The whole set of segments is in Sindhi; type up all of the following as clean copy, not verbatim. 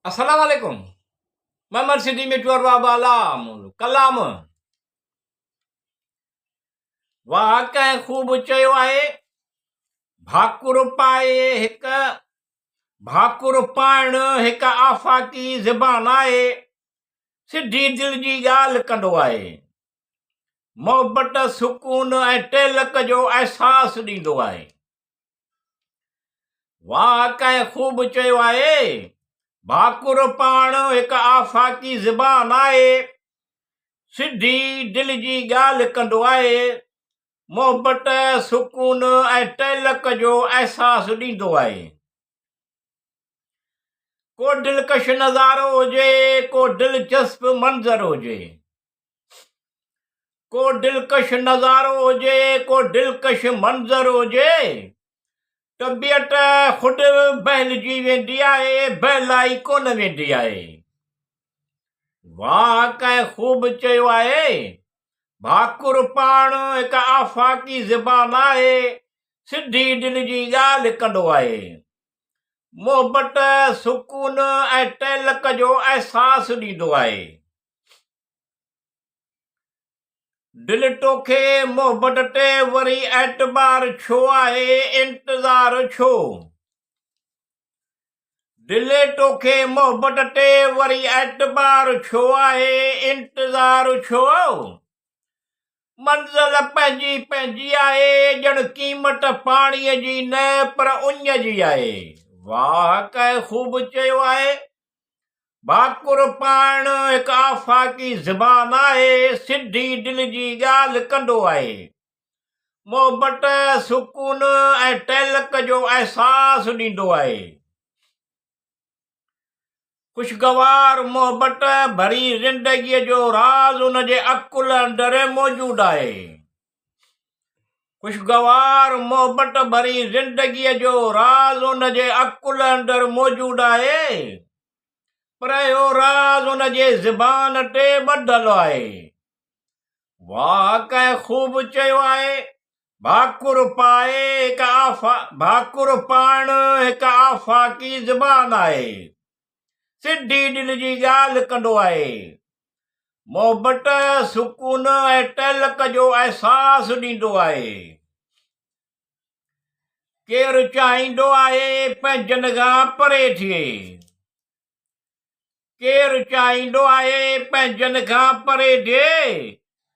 السلام عليڪم محمد سنڌي مٺو ارباب بالا ڪلام واهه ڪنهن خوب چيو آهي ڀاڪر پائي هڪ ڀاڪر پائڻ هڪ آفاقي زبان آهي سڌي دل جي ڳالهه ڪندو آهي محبت سڪون ۽ ٽيلڪ جو احساس ڏيندو آهي واهه ڪنهن خوب چيو آهي، ڀاڪر پاڻ هڪ آفاقي زبان آهي، سڌي دل جي ڳالهه ڪندو آهي، محبت، سڪون ۽ تعلق جو احساس ڏيندو آهي. ڪو دلڪش نظارو هجي، ڪو دلچسپ منظر هجي. ڪو دلڪش نظارو هجي، ڪو دلڪش منظر هجي، طبيعت خود بهلجي ويندي آهي، بهلائي ڪونه ويندي آهي. واهه ڪنهن خوب چيو آهي، ڀاڪر پاڻ هڪ آفاقي زبان آهي، سڌي دل جي ڳالهه ڪندو آهي. محبت، سڪون ۽ تعلق جو احساس ڏيندو آهي. دل توکي محبت تي وري اعتبار ڇو آهي انتظار ڇو؟ دل توکي محبت تي وري اعتبار ڇو آهي انتظار ڇو؟ منزل پنهنجي پنهنجي آهي ڄڻ قيمت پاڻيء جي نه پر اڃ جي آهي. واهه ڪنهن خوب چيو آهي. ڀاڪر پائڻ هڪ آفاقي زبان آهي، سڌي دل جي ڳالهه ڪندو آهي. محبت، سڪون ۽ تعلق جو احساس ڏيندو آهي. خوشگوار محبت ڀري زندگيء جو راز ان جي عقل اندر موجود آهي. خوشگوار محبت ڀري زندگيء جو راز ان جي عقل اندر موجود آهي، پر اهو راز ان جي زبان تي ٻڌل آهي. واهه ڪنهن خوب چيو آهي، ڀاڪر پائي هڪ آفا ڀاڪر پائڻ هڪ آفاقي زبان آهي. سڌي دل جي ڳالهه ڪندو آهي. محبت، سڪون ۽ تعلق جو احساس ڏيندو آهي. ڪير چاهيندو آهي پنهنجن کان پري ٿئي. ڪير چاهيندو آهي پنهنجن کان پري ٿئي،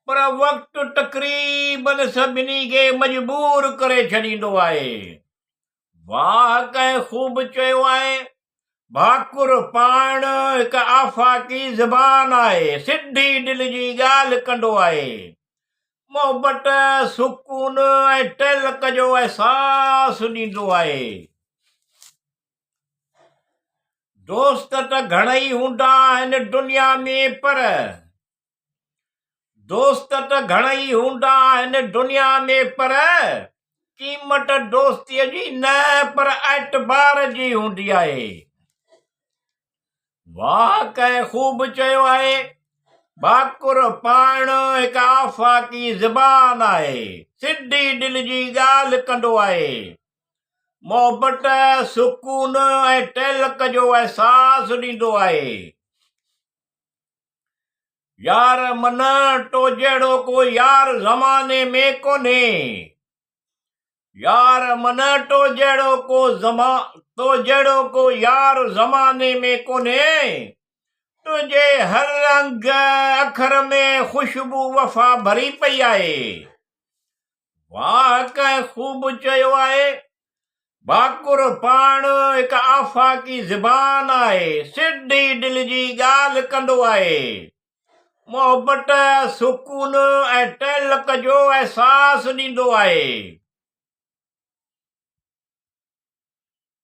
پر وقت تقريبن سڀني کي مجبور ڪري ڇڏيندو آهي. واهه ڪنهن خوب چيو آهي، ڀاڪر پائڻ هڪ آفاقي زبان آهي، سڌي دل جي ڳالهه ڪندو آهي. محبت، سڪون ۽ تعلق جو احساس ڏيندو آهي. دوست ته گهڻئي هوندا آهن دنيا ۾ پر. دوست ته گهڻئي هوندا آهن دنيا ۾ پر قيمت دوستيء جي نه پر اعتبار جي هوندي آهي. واهه ڪنهن خوب چيو آهي، ڀاڪر پائڻ هڪ آفاقي زبان آهي، سڌي دل جي ڳالهه ڪندو آهي. محبت، سڪون ۽ تعلق جو احساس ڏيندو آهي. يار من تو جهڙو ڪو يار زماني ۾ ڪونهي يار من تو جهڙو ڪو زما تو جهڙو ڪو يار زماني ۾ ڪونهي تنهنجي هر رنگ اکر ۾ خوشبو وفا ڀري پئي آهي واهه ڪنهن خوب چيو آهي، ڀاڪر پائڻ هڪ آفاقي زبان آهي، سڌي دل جي ڳالهه ڪندو آهي. محبت، سڪون ۽ تعلق جو احساس ڏيندو آهي.